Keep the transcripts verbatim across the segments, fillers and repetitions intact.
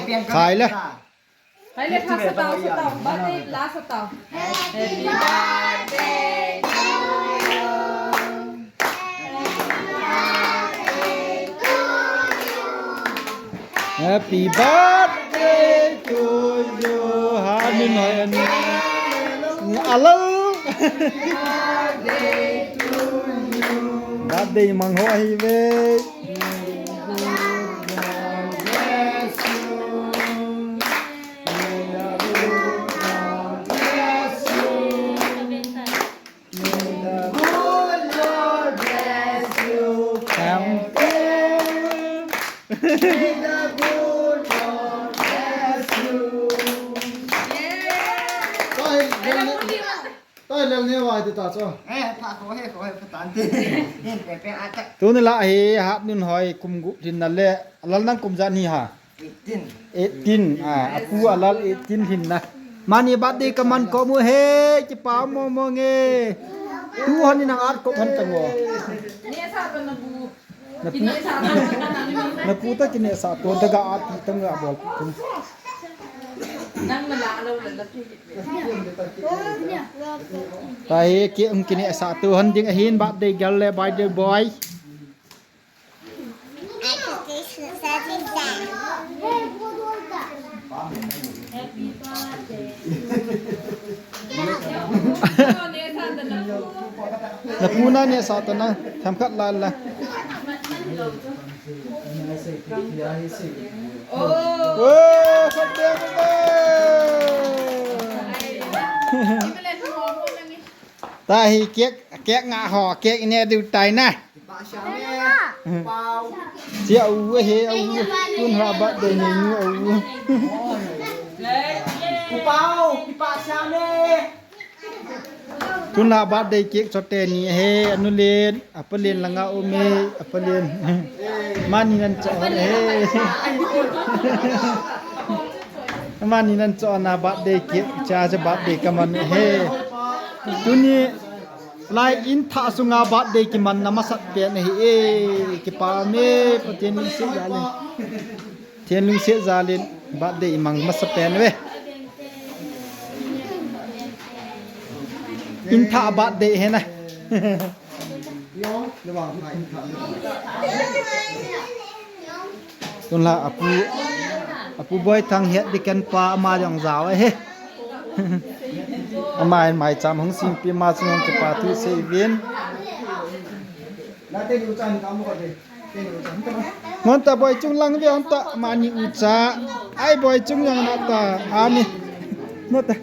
Khai le. Hai le, pha sa tao, sa tao. Birthday la sa tao. Happy birthday to you. Happy birthday to you. Happy birthday to you. Hello. Birthday mang ho ahi ve. Toi lel ne vai ti ta cho. Eh, pha ko he, ko he, pha tan ti. Hin pe pe a tak. Tuni la hi hat nun hoi kum gup lhin na le. Lal nang kum jan hi ha. Eighteen. Eighteen. Ah, apu alal eighteen lhin na. Mani birthday ka man ko mu he, kipa mo mo nge. Tu hon ni nang at ko han ta ngo. Ne sa to na bu. Na pu, na pu ta kine sa to daga ati tang ga bol pu. Nang na la lo la la. Ta hi ki um kine sa to han ding ahin birthday girl le birthday boy. Na pu na ne sa ta na, themkhat la la. Oh, khat ding le. Ta hi cake, cake nga ho, cake ne du tai na. Sia u he u, tun ha birthday ni nu u. Upau, kipa sia ne. Tun ha birthday cake chote ni he, anu len, apa len langa u me, apa len. Mani nan cho he. Mani nan cho na birthday cake, cha cha birthday ka man he. Tuni Lai in tha sunga birthday kiman na masat pen ahi e, kipa me, Pathen lungset jal in. Pathen lungset jal in birthday imang masa pen ve. In tha birthday he na. Tun la apu, apu Boithang het di ken pa ama jong jao ahi. Ama in maicham hung simpi ama chunga kipa thu sei uvin. Ngon ta Boichung lang ve hon ta mani ucha. Ai Boichung yang na ta ani. Na ta.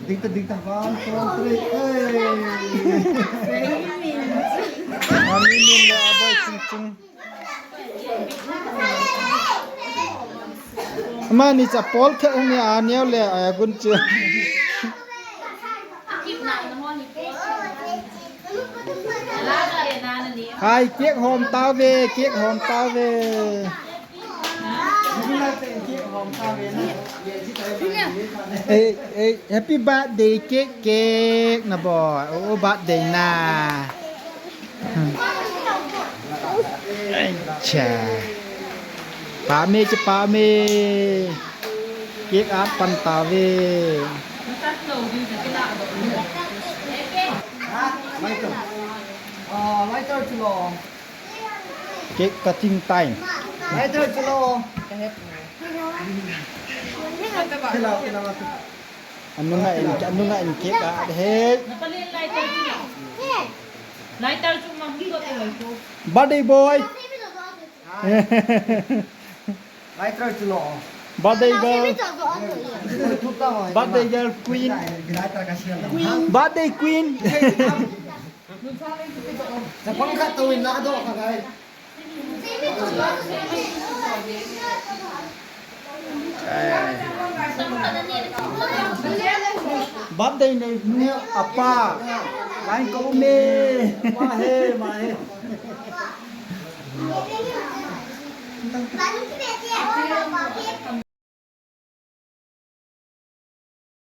Ding ta, ding ta. One, two, three. Hey. Mani min le Boichung chung. Mani cha pol the ong ya neo le a gun chu. Hai, cake hom tauve, cake hom tauve. Ei, ei, happy birthday cake, cake na boy. Oh, birthday na. Cha. Pa me, cha pa me. Cake at pan tauve. Lighter. Ah, lighter chu lo. Cake cutting time. Lighter chu lo. Hello, hello. Anunga in, anunga in cake a he. Napalin lighter chu. Lighter chu ma hung dot away chu. Birthday boy. Lighter chu lo. Birthday girl. Birthday girl queen. Birthday queen. Chapang khat to in la do kha gai. Birthday nei nu apa. Line ko me. Ma he, ma he.